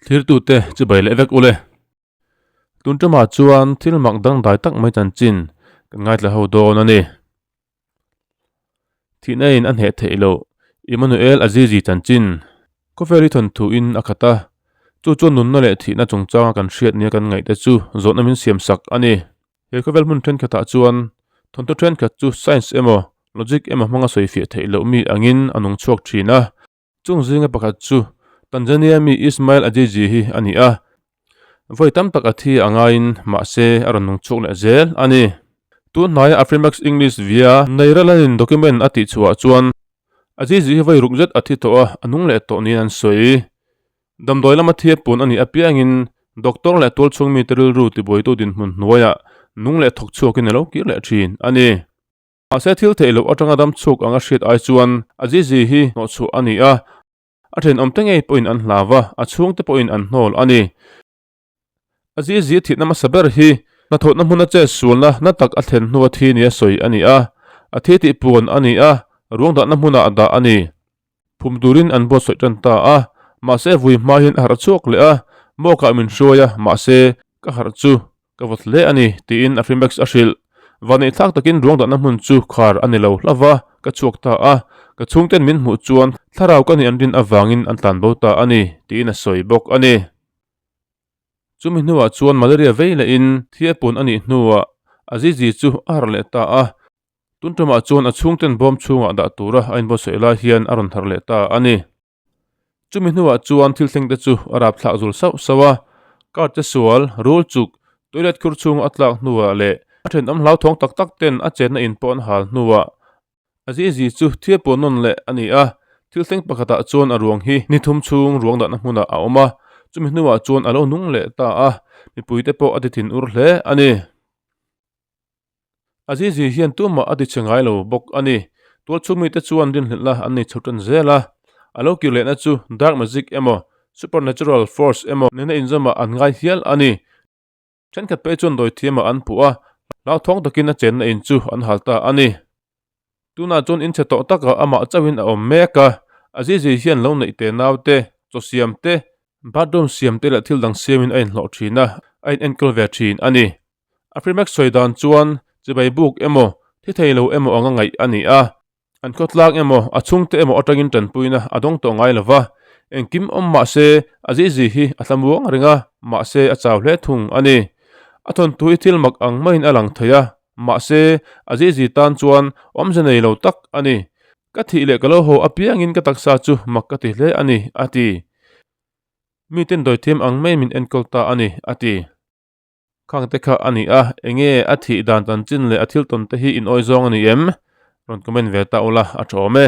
Thlirtute chibai leh vek ule. Tun ṭamah chuan thil mak dangdai tak mai chanchin kan ngaithla ho dawn a ni. Thihna in a hneh theih loh Immanuel Azizi chanchin khawvel hi thawnthu in a khat a, chu chuan nunna leh thihna chungchanga kan hriat nia kan ngaih te chu zawhna min siam sak a ni. He khawvel hmun thenkhatah chuan thawnthu thenkhat chu science emaw logic emaw hmanga sawifiah theih loh mi angin a nung chhuak thin a. Chung zinga pakhat chu Tanzania mi Ismail Azizi hi a ni a, vawi tam tak a thi a ngaiin mahse a rawn nung chhuak leh zel a ni. Tun hnaia Afrimax English via Nairalanin document a tih chhuah chuan Azizi hi vawi ruk zet a thi tawh a, a nung leh tawh niin an sawi. Damdawi lama thi a pun a nih apiangin doctor leh tualchhung mite rilru tibuaitu dinhmun hnuaiah nung leh thawk chhuakin a lo kir leh thin a ni. Mahse thil theih loh atanga dam chhuk anga hriat ai chuan Azizi hi hnawhchhuah a ni a, a thenawmte ngei pawhin an hlau a, a chhungte pawhin an hnawl a ni. Azizi thihna hmasa ber hi hnathawhna hmuna che sualna na tak a thlen hnua thi nia sawi a ni a, a thi tih puan a ni a, ruang dahna hmunah dah a ni. Phum turin an buatsawi tan ta a, mahse vui hma hian a harh chhuak leh a, Mawkah min hruai a, mahse ka harh chu Ka vawt hle a ni, tiin Afrimax a hrilh. Vaneihthlak takin ruang dahna hmun chu khar a ni lo hlauh va, ka chhuak ta a. Ka chhungten min hmuh chuan thlarau ka nih an rin avangin an tlan bo ta a ni, tiin a sawi bawk a ni. Chumi hnuah chuan malaria vei lehin thi a pun a nih hnuah Azizi chu a harh leh ta a. Tun tumah chuan a chhungten bawm chhungah dah tura a inbuatsaih lai hian a rawn harh leh ta a ni. Chumi hnuah chuan thil thleng te chu a rap thlak zul sauh sauh a, car te sual, rul chuk, toilet khur chhunga a tlak hnuah leh a thenawm hlauthawng tak tak ten a chenna in pawh an hal hnuah Azizi chu thil pawh nawn leh a ni a, thil thleng pakhatah chuan a ruang hi ni thum chhung ruang dahna hmunah a awm a, chumi hnuah chuan a lo nung leh ta a, mipui te pawh a ti thin ur hle a ni. Azizi hian tumah a ti che ngai lo bawk a ni. Tualchhung mite chuan rinhlelhna an nei chho tan zel a, a lo kir lehna chu dark magic emaw supernatural force emaw nena inzawmah an ngai hial a ni. Thenkhat phei chuan dawithiamah an puh a, hlauthawng takin a chenna in chu an hal ta a ni. Tunah chuan inchhe tawh takah amah chauhin a awm mek a, Azizi hian lo neih te naute, chaw siam te, bathroom siam te leh thil dang siamin a inhlawh thin a, a in enkawl ve thin a ni. Afrimax sawi dan chuan chibai buk emaw, thi thei lo emaw anga ngaih a ni a, an khawtlang emaw, a chhungte emaw atangin tanpuina a dawng tawh ngai lo va, engkim awm mah se Azizi hi a thlamuang reng a, mahse a chau hle thung a ni. A thawnthu hi thil mak ang maiin a lang thei a, mahse Azizi tan chuan awmze nei lo tak a ni. Ka thih leh ka lo haw apiangin ka taksa chu mak ka ti hle a ni, a ti. Miten dawithiam ang mai min enkawl ta a ni, a ti. Khang te kha a ni a, enge a thih dan chanchin leh a thil tawn te hi in awi zawng a ni em? Rawn comment ve ta ula, a tha awm e.